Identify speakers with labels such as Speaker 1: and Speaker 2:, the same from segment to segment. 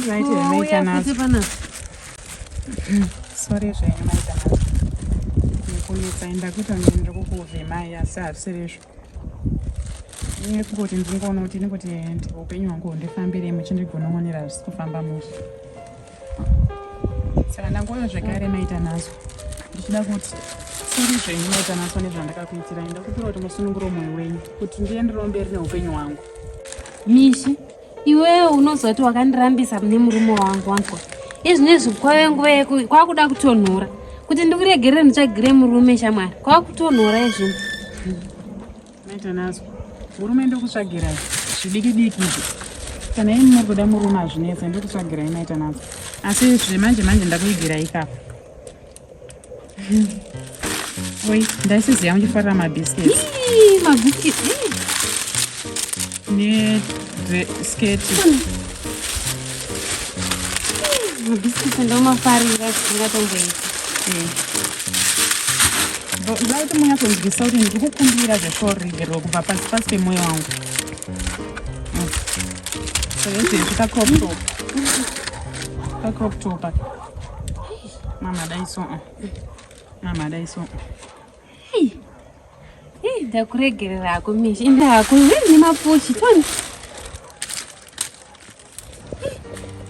Speaker 1: Muri right here maita nazo. Sorry zvenyu maita nazo. Nekunetsa ndakuita ndiri kukuvhimai asi hazvisiri izvo. Iye kungoti ndingoona kuti inongoti upenyu hwangu hundifambire muchindigonongonera hazvisi kufamba mushe. Saka ndangouya zvekare maita nazo. Ndichida kuti sorry zvenyu maita nazo nezvandakakuitirai. Ndakupira kuti musunungure mwoyo wenyu kuti ndienderewo mberi neupenyu hwangu.
Speaker 2: Mishi, iwewe unozoti wakandirambisa nemurume wangu wanzwa izvinezvi kwave nguva yeku kwakuda kutonhora kuti ndikuregerere nditsvagire murume shamwari kwakutonhora izvino
Speaker 1: Maita nazo murume ndokutsvagirai zvidiki diki izvi kana imi muri kuda murume hazvinetse ndokutsvagirai maita nazo asi zvemanje manje ndakuigirai ikapa Oi, ndaisiziva muchifarira mabiscuits.
Speaker 2: Mabiscuits.
Speaker 1: Ne sketi.
Speaker 2: Mabiscuits ndomafarira zvisingatomboiti.
Speaker 1: Eh. Ndoda kuti munyatsonzwisisa kuti ndiri kukumbira zveshoregerero kubva pasi pasi pemwoyo wangu. So izvezvi ka crop top. Ka crop top. Mama dai so. Mama dai so.
Speaker 2: Hey. Hey, ndakuregerera hako Mishi. Enda hako nemapushi toni.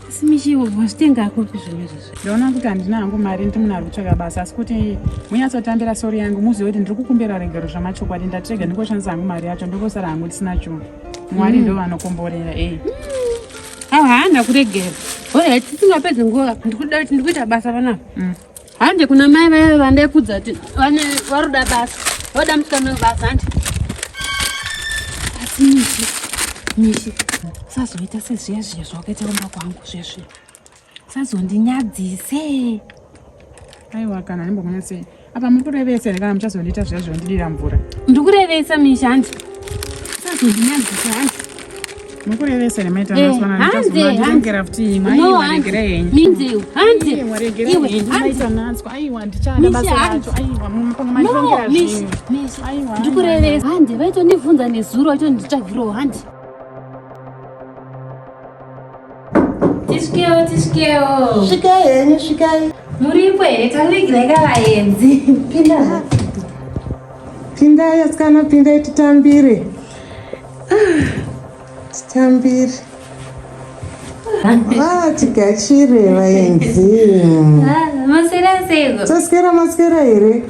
Speaker 2: Asi Mishi wazvitenga kupi zvinhu izvozvo?
Speaker 1: Ndaona kuti handina hangu mari ndiri munhu ari kutsvaka basa asi kuti munyatsotambira sori yangu muzive kuti ndiri kukumbira regero zvamachokwadi ndatirega ndingoshandisa hangu mari yacho ndongosara hangu ndisina chunhu. Mwari ndo vanokomborera eh.
Speaker 2: Awa haana kuregera. Oya tisingapedzi nguva ndikuda kuti ndikuita basa panapa. Hande kuna mai vaya vandaikudza kuti vane varoda basa. Voda musikana webasa hande. Asi Mishi, Mishi, usazoita sezviya zviya zvawakaita kumba kwangu zviya zviya. Usazondinyadzise.
Speaker 1: Aiwa kana ndimbokunyadzisei. Apa muri kurevesa here kana muchazondiita zviya zvondidira mvura?
Speaker 2: Ndikurevesa Mishi hande. Usazondinyadzisa hande.
Speaker 1: Mukurevesa here maita
Speaker 2: Eh,
Speaker 1: natswana
Speaker 2: hanzi,
Speaker 1: ndichazomandikongera futi imwe.
Speaker 2: No,
Speaker 1: Aiwa
Speaker 2: hanzi.
Speaker 1: regera henyu.
Speaker 2: Minzi, hanzi.
Speaker 1: Aiwa regera
Speaker 2: Iwe,
Speaker 1: henyu
Speaker 2: hanzi.
Speaker 1: maita natswa. Aiwa ndichada
Speaker 2: Mishi,
Speaker 1: basa
Speaker 2: hanzi.
Speaker 1: racho. Aiwa
Speaker 2: No,
Speaker 1: mandikongera
Speaker 2: Mishi,
Speaker 1: zvinhu.
Speaker 2: Mishi.
Speaker 1: Aiwa.
Speaker 2: Ndikurevesa. Hande, vaitondibvunza nezuro vaitonditsvagirawo hande. Tisvikewo, tisvikewo.
Speaker 3: Svikai henyu, svikai.
Speaker 2: Muripo here? Takuvigirai kavaenzi. Pinda.
Speaker 3: Pindai asikana, pindai titambire. Titambire. Ah, tigachire vaenzi.
Speaker 2: Ah, maswera seiko?
Speaker 3: Taswera maswera here?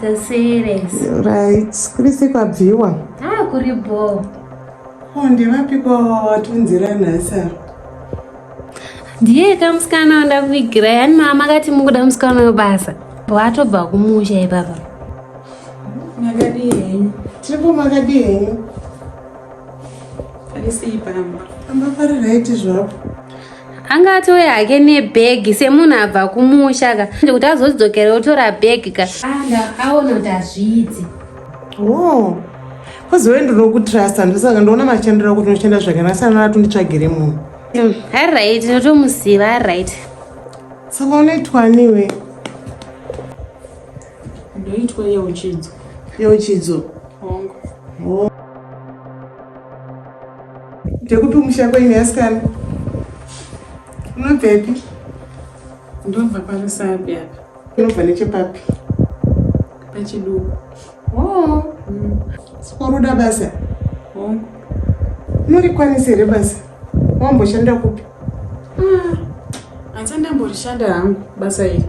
Speaker 2: Taswera.
Speaker 3: Right, kuri sei kwabviwa?
Speaker 2: Ah, kuri bho.
Speaker 3: Oh, ndevapiko watunzira nhasi ava?
Speaker 2: Ndiye kamusikana wandakuvigirai yani mama akati mukuda musikana webasa. Watobva kumusha ipapa.
Speaker 1: Makadii henyu?
Speaker 3: Tiripo makadii henyu?
Speaker 1: Pari sei pamba?
Speaker 3: Pamba pari right zvapo.
Speaker 2: Anga atouya hake nebhegi semunhu abva kumusha ka kuti azodzokera otora bhegi ka. Anda aona kuti hazviiti.
Speaker 3: Oh. Kozi wewe ndinokutrusta ndosaka ndoona mashandiro ako kuti unoshanda zvakanaka sana atonditsvagire munhu.
Speaker 2: Alright, ndotomuziva alright.
Speaker 3: Saka unoitwani iwe?
Speaker 1: Ndoitwa yeuchidzo.
Speaker 3: Yeuchidzo.
Speaker 1: Hongu.
Speaker 3: Oh. Ndekupi musha kwenyu asikana? Unobvepi?
Speaker 1: Ndobva paRusape apa.
Speaker 3: Unobva nechepapi?
Speaker 1: Pachiduku.
Speaker 3: Oh. Saka uri kuda basa?
Speaker 1: Hongu.
Speaker 3: Unorikwanisa here basa? Wamboshanda kupi?
Speaker 1: Ah, handisati ndamborishanda hangu basa iri.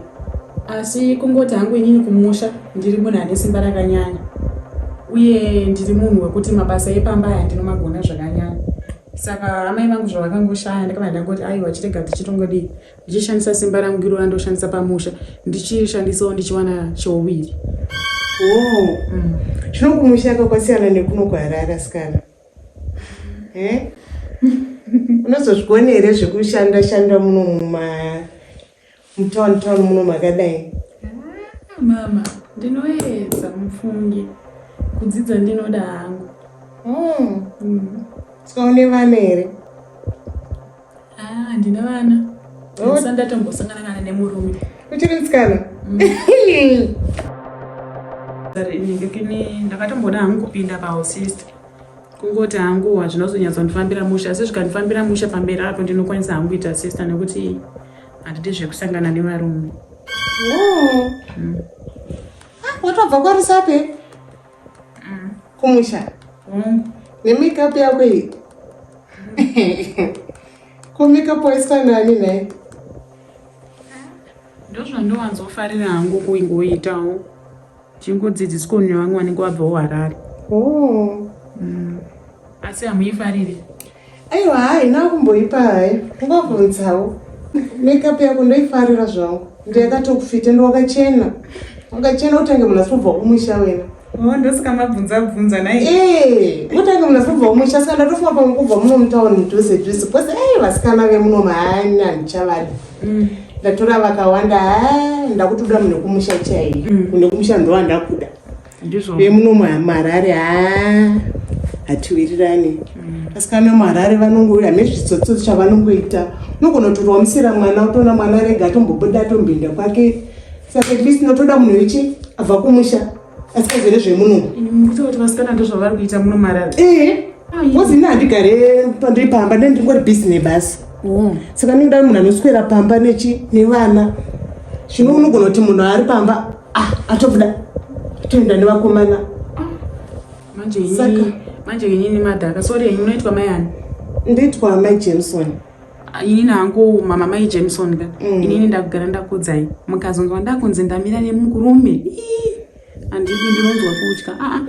Speaker 1: Asi kungoti hangu inini kumusha ndiri munhu ane simba rakanyanya. Uye ndiri munhu wekuti mabasa epamba aya ndinomagona zvakanyanya. Saka amai vangu zvavakangoshaya ndakabva ndangoti aiwa chirega tichitongodii ndichishandisa simba rangu iro randoshandisa pamusha ndichirishandisawo ndichiwana chouviri.
Speaker 3: Oh. Zvino kumusha kwasiyana nekuno kuHarare asikana. Eh? Unozozvigona here zvekushanda shanda muno muma mutown town muno makadai?
Speaker 1: Ah, mama, ndinoedza mufunge. Kudzidza ndinoda hangu.
Speaker 3: Oh. Saka une vana here?
Speaker 1: Ah, ndine vana. Ndisati ndatombosangana kana nemurume.
Speaker 3: Uchiri musikana?
Speaker 1: Ndakatomboda hangu kupinda pausista. Kungoti hangu hazvina kuzonyatsondifambira mushe asi zvikandifambira mushe pamberi apo ndinokwanisa hangu kuita sister nekuti handidi zvekusangana nevarume.
Speaker 3: Oh. Ah, watobva kwaRusape? Kumusha? Nemakeup yako iyi? Ko makeup waiswa nani nhai?
Speaker 1: Ndozvandowanzofarira hangu kuingoitawo. Chingodzidziswa nevamwe vanenge vabvawo Harare.
Speaker 3: Oh.
Speaker 1: Asi hamuifariri?
Speaker 3: Aiwa, haina kumboipa hayi. Ungabvunzawo. Makeup yako ndoifarira zvangu. Ndiyakatokufita ende wakachena. Wakachena utange munhu asiri kubva kumusha wena.
Speaker 1: Oh, ndosaka mabvunza bvunza nhai.
Speaker 3: Eh, utange munhu asiri kubva kumusha saka ndatofunga pamwe kubva muno mutauni mudhuze dhuze because eh vasikana vemuno mahani handichavadi. Ndatora vakawanda haa ndakutoda munhu wekumusha chaiye. Munhu wekumusha ndowandakuda.
Speaker 1: Ndizvo.
Speaker 3: Vemuno muHarare haa hatiwirirani. Vasikana vemuHarare vanongouya nezvitsotso chavanongoita. Unogona kuti wamusira mwana utoona mwana rega atombobuda atombinda kwake. Saka at least unotoda munhu wechi abva kumusha asikazive nezvemuno.
Speaker 1: Ini mukuti kuti vasikana ndozvavari kuita muno muHarare.
Speaker 3: Eh, because ini handigare ndiri pamba ndenge ndingori busy nebasa.
Speaker 1: Oh.
Speaker 3: Saka ndinoda munhu anoswera pamba nechi nevana. Zvino unogona kuti munhu ari pamba ah atobuda toenda nevakomana.
Speaker 1: Manje ini
Speaker 3: Saka-
Speaker 1: manje inini madhaka. Sorry henyu munoitwa mai ani?
Speaker 3: Ndoitwa Mai Jameson.
Speaker 1: Inini hangu mama mai Jameson ka. Inini ndakugara ndakudzai. Mukazonzwa ndakunzi ndamira nemurume. Ii, Handidi ndinonzwa kutya. Ah ah.